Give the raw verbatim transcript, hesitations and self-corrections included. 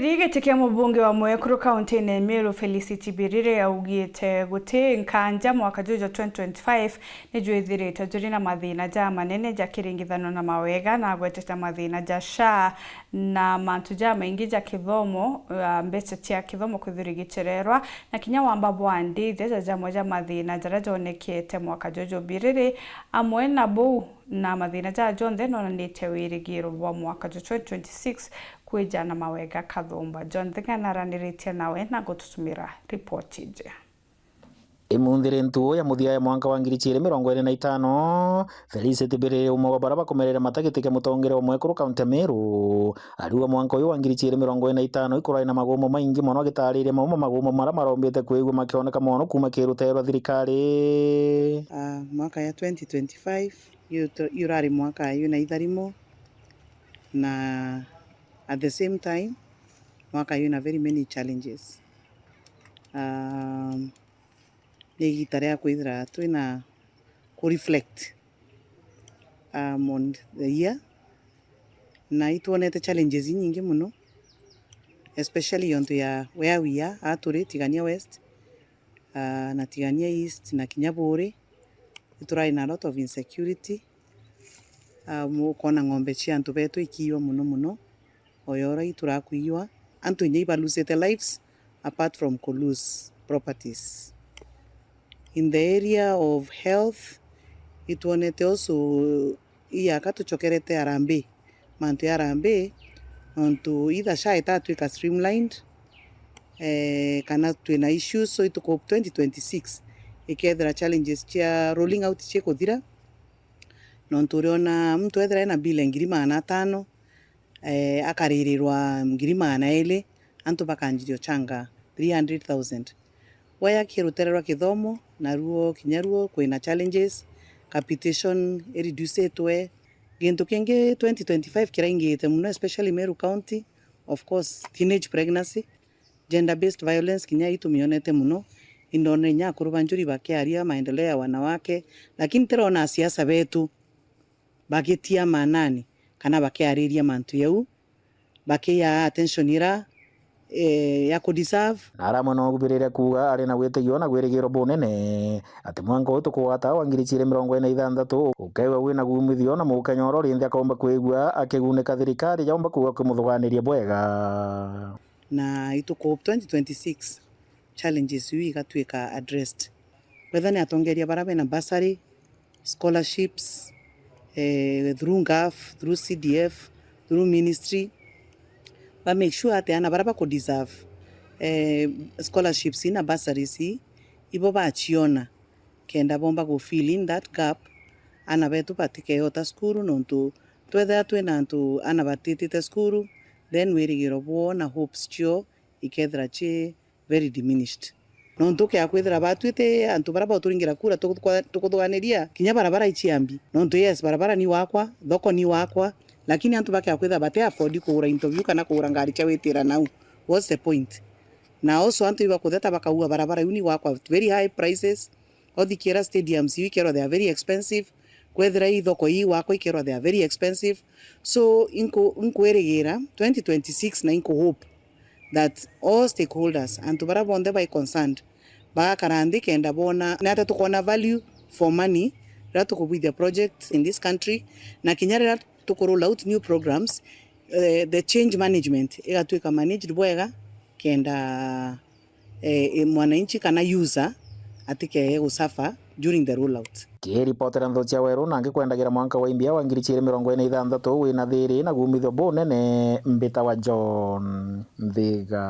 Giti kia mubunge wa Mwekuru kaunti-ini ya Meru, Felicity Birire, augite guti nkanja mwaka juju jwa twenty twenty-five ni jwithirite juri na mathina jamanene ja kiringithano na mawega, na agwetete mathina ja SHA na mantu jamaingi ja kithomo, ah, mbeca cia kithomo kwithirwa igichererwa, na kinya wamba bwa ndithia ja jamwe ja mathina jaria jonekete mwaka juju. Birire, amwe na buu, na mathina jaa jonthe nonanitie wirigiro bwa mwaka jwa twenty twenty-six kwija na mawega kathumba. John Thing'a naraniritie nawe na gututumira ripoti iji. Imunthi ri ntuo ya muthia ya mwanka wa ngiri ciiri mirongo iri na itano, Felicity Birire, umwe wa baria bakomerere mata giti kia mutongeria wa Mwekuru kaunti ya Meru, ariuga mwanka uyu wa ngiri ciiri mirongo iri na itano ikurari na magumo maingi mono, agitariria mamwe ma magumo maria marombite kwigua makioneka mono kuuma ki rutere rwa thirikari. Ah, mwaka ya twenty twenty-five, Yu tu-, yu urari mwaka yu na itharimo, na at the same time, mwaka yu na very many challenges. Um, ni igita ria kwithira twina ku reflect, um, on the year, na itwonete challenges inyingi mono, especially yontu ya where we are, a turi Tigania West, ah, na Tigania East, na kinya Buuri, iturari na a lot of insecurity. Ah, mu-, ukona ng'ombe cia antu betu ikiiywa mono mono, o yora iturakuiywa. Antu inya iba losete lives apart from ku lose properties. In the area of health, itwonete also iyaka tucokerete harambee, mantu ya harambee, nontu either SHA itatwika streamlined, eh, kana twina issues, so ituku twenty twenty-six ikethira challenges cia rolling out ciikuthira, nontu uriona muntu ethira ena bill ya ngiri magana atano, eh, akaririrwa ngiri magana eri, antu bakanjiria uchanga three hundred thousand. Waya ki rutere rwa kithomo, naruo kinya ruo kwina challenges, capitation ireducitwe. Gintu kingi twenty twenty-five kiraingite mono, especially Meru County, of course, teenage pregnancy, gender based violence kinya itumionete mono. Indone inya akuru ba njuri bakiaria maendeleo ya wanawake, lakini tirona asiasa betu bagitia manani kana bakiariria mantu jau, bakiaa attention ira, eh, ya ku deserve. Na aramwe no ubirire kuuga ari na witigio na gwirigiro bunene ati mwanka uyu tukugwata wa ngiri ciiri mirongo iri na ithanthatu ukeewa wina guumithio, na Mukenya oro rinthi akaumba kwigua akigunika thirikari yaumba kuuga kimuthuganirie bwega. Na ituku twenty twenty-six challenges iu igatwika addressed. Whether ni atongeria bara bena bursary, scholarships, eh, through ngaf, through C D F, through ministry, ba make sure ati ana bara baku deserve, eh, scholarships na bursaries ii, ibo baciona, kenda bomba gu fill in that gap, ana betu batikeota cukuru, nontu twethira twina antu ana batitite cukuru, then wirigiro bwoo na hopes cio ikethira ci very diminished. Nontu ukia kwithira batwite antu bara bauturingira kura tukwa-, tukuthuganiria kinya barabara iciambi. Nontu yes, barabara ni wakwa, thoko ni wakwa, lakini antu bakia kwithira bati afford kugura into biu kana kugura ngari cia witira nau. What's the point? Na also antu ibakutheta bakaua barabara iu ni wakwa at very high prices. Othikira stadiums iu ikerwa they are very expensive. Kwethira ii thoko ii wakwa ikerwa they are very expensive. So, inku-, inkwirigira twenty twenty-six na inku hope that all stakeholders, antu bara bonthe bai concerned, bagakara nthi kenda bona ni atia tukwona value for money riria tukubwithia projects in this country, na kinya riria tuku roll out new programs, eh, the change management igatwika managed bwega kenda, eh, eh, mwananchi kana user atikee gusuffer during the rollout. Kiripotera Nthu cia Weru na ngikwendagira mwanka wa imbia wa ngiri ciiri mirongo iri na ithanthatu wina thiri na guumithio bunene, mbitawa John Nthiga.